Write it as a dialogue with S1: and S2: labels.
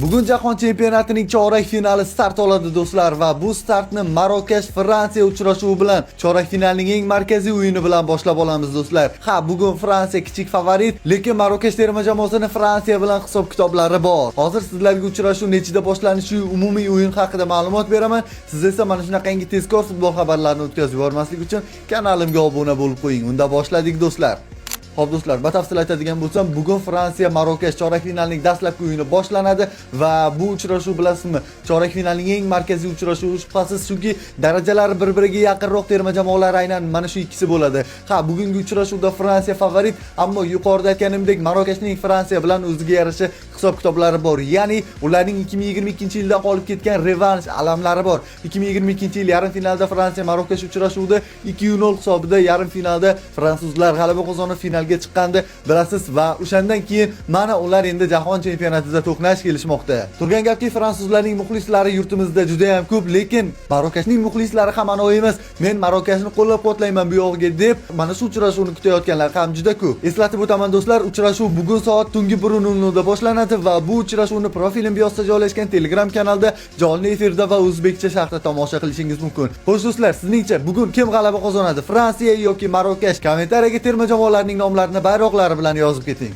S1: Bugun jahon chempionatining chorak finali start oladi, do'stlar, va bu startni Marokash Fransiya uchrashuvi bilan, chorak finalning eng markaziy o'yini bilan boshlab olamiz, do'stlar. Ha, bugun Fransiya kichik favorit, lekin Marokash terma jamoasini Fransiya bilan hisob kitoblari bor. Hozir sizlarga uchrashuv nechida boshlanishi, umumiy o'yin haqida ma'lumot beraman. Siz esa mana shunaqangi tezkor futbol xabarlarini o'tkazib yubormaslik uchun kanalimga obuna bo'lib qo'ying. Unda boshladik, do'stlar. Xo'p do'stlar, batafsil aytadigan bo'lsam, bugun Fransiya Marokash chorak finalning dastlabki o'yini boshlanadi va bu uchrashuv, bilasizmi, chorak finalning eng markaziy uchrashuvi shubhasiz, chunki darajalari bir-biriga yaqinroq terma jamoalar aynan mana shu ikkisi bo'ladi. Ha, bugungi uchrashuvda Fransiya favorit, ammo yuqorida aytganimdek, Marokashning Fransiya bilan o'ziga yarasha hisob kitoblari bor. Ya'ni ularning 2022-yilda qolib ketgan revansh alamlari bor. 2022-yil yarim finalda Fransiya Marokash uchrashuvida 2-0 hisobida yarim finalda fransuzlar g'alaba qozonib finalga chiqqandi, bilasiz, va o'shandan keyin mana ular endi jahon chempionatida to'qnash kelishmoqda. Turgan gapki, fransuzlarning muxlislari yurtimizda juda ham ko'p, lekin Marokashning muxlislari ham ana emas. Men Marokashni qo'llab-quvvatlayman bu yog'iga deb mana shu uchrashuvni kutayotganlar ham juda ko'p. Eslatib o'taman, do'stlar, uchrashuv bugun soat tungi 1:00 da boshlanadi va bu uchrashuvni profilim biosida joylashgan Telegram kanalda jonli efirda va o'zbekcha sharhda tomosha qilishingiz mumkin. Xo'sh do'stlar, sizningcha bugun kim g'alaba qozonadi? Fransiya yoki Marokash? Kommentariyaga terma jamoalarning nomlarini bayroqlari bilan yozib keting.